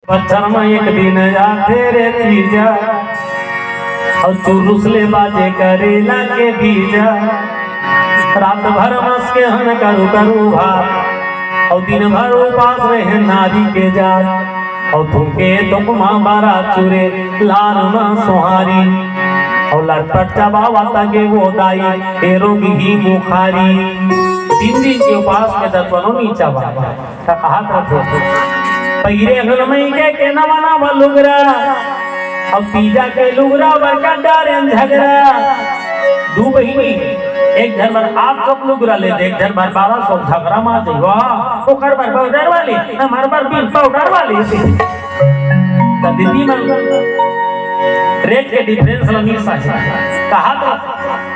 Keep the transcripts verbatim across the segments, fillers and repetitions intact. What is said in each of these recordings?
बछर म एक दिन आथे रे तीजा, अउ चुरुस ले बाजे करेला के बीजा। रात भर मस के हन करू करू भात, अउ दिन भर उपास रहे नारी के जात। अउ थूके तोकमा बारा चुरे लार म सोहारी, अउ लटपट चबावत गे वो दाई, ए रोग ही मुखारी। तीन दिन के उपास में दतवनो नी चबा। त कहत रथे, पहिरे हन मई के, के नवा नवा लुगरा, अब तीजा के लुगरा बर कर डारेन झगरा। दू बहिनी, एक झन बर आप सब लुगरा ले दे, एक झन बर बारह सौ, झगरा मा जइवा, ओकर बर पाउडर वाली, हमर बर बिन पाउडर वाली। त दीदी मन रेट के डिफरेंस ल नी समझे। कहत रथे,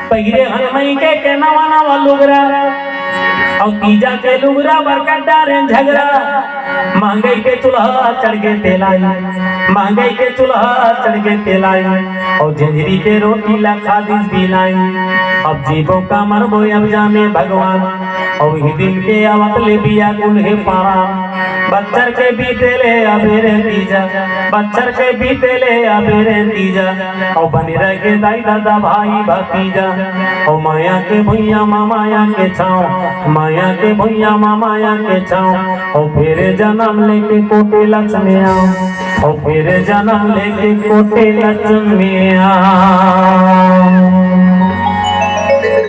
पहिरे हन मई के, के नवा नवा लुगरा, अउ तीजा के लुगरा बर कर डारेन झगरा। महंगाई के चूल्हा चढ़ गे तेलाई, महंगाई के चूल्हा चढ़ गे तेलाई, अउ झिंझरी के रोटी ला खा दिस बिलाई। अब जीबो का मरबो अब जाने भगवान, अउ ही दिन के आवत ले बिया गुल हे पारा। बछर के बीते ले अबे रे तीजा, बछर के बीते ले अबे रे तीजा, अउ बने रह गे दाई ददा भाई भतीजा। अउ माया के भुइयां म माया के छांव, माया के भुइयां म माया के छांव, अउ फेर जनम लेके कोटे लक्ष्मी आंव, अउ फेर जनम लेके कोटे लक्ष्मी आंव।